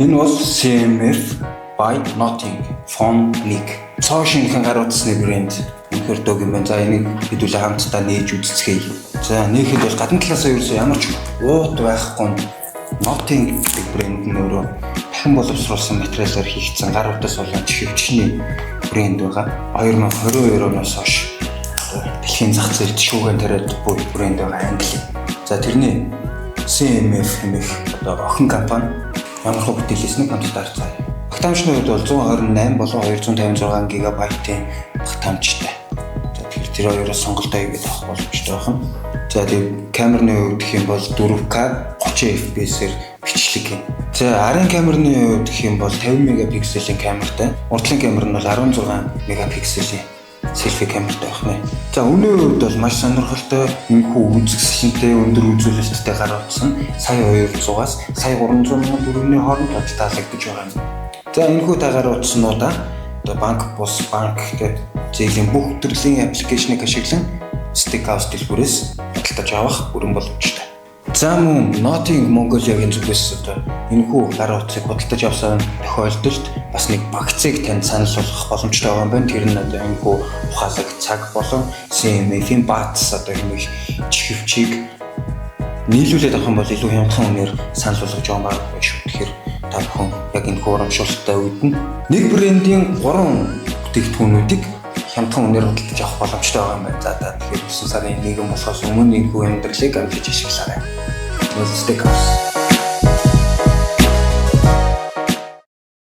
Энэ бол CMF by Nothing Phone 1. Цоо шинэхэн гар утасны брэнд. Үнэхээр дөг юм байна. За, энийг хэдүүлээ хамтдаа нээж үзцгээе. За, нээхэд бол гадна талаасаа ерөөсөө ямар ч уут байхгүй нь Nothing гэдэг брэнд нь өөрөө дахин боловсруулсан материалаар хийгдсэн гар утас болон чихэвчний брэнд байгаа. 2022 оноос хойш дэлхийн зах зээлд шүүгэн тариад буй брэнд байгаа, Англи. За, тэрний CMF хэмээх одоо охин компани ямар хөө бүтээлээснийг хамтдаа харцгаая. Багтаамжны хувьд бол 128 болон 256 гигабайтын багтаамжтай. За, тэгэхээр тэр хоёроос сонголтоо хийгээд авах боломжтой байна. За, тэг камерны хувьд гэх юм бол 4K 30 FPS-ээр бичлэг юм. За, арын камерны хувьд гэх юм бол 50 мегапикселийн камертай. Урдлын камер нь бол 16 мегапикселийн селфи камертай байх нэ. За, үнийн хувьд бол маш сонирхолтой, энэхүү үзэсгэлэнтэй, өндөр үзүүлэлттэй гар утас нь сая 200-аас сая 300 мянган төгрөгийн хооронд таалагдаж байгаа юм. За, энэхүү та гар утаснуудаа одоо банк бус банк гэх зээлийн бүх төрлийн application ийг ашиглан Stick House дэлгүүрээс худалдаж авах бүрэн боломжтой. За, мөн Nothing Mongolia-гийн зүгээс одоо энэхүү гар утсыг худалдаж авсан тохиолдолд бас нэг багцыг танд санал болгох боломжтой байгаа юм байна. Тэр нь одоо энэхүү ухаалаг цаг болон CMF-ийн Buds одоо хэмээх чихэвчийг нийлүүлээд авах юм бол илүү хямдхан үнээр санал болгож байгаа юм байна шүү. Тэгэхээр та бүхэн яг энэхүү урамшуулалтай үед нь нэг брендийн гурван бүтээгдэхүүнүүдийг хямдхан үнээр худалдаж авах боломжтой байгаа юм байна. За, та тэгэхээр 9 сарын 1 болохоос өмнө энэхүү хямдралыг амжиж ашиглаарай. Stick House.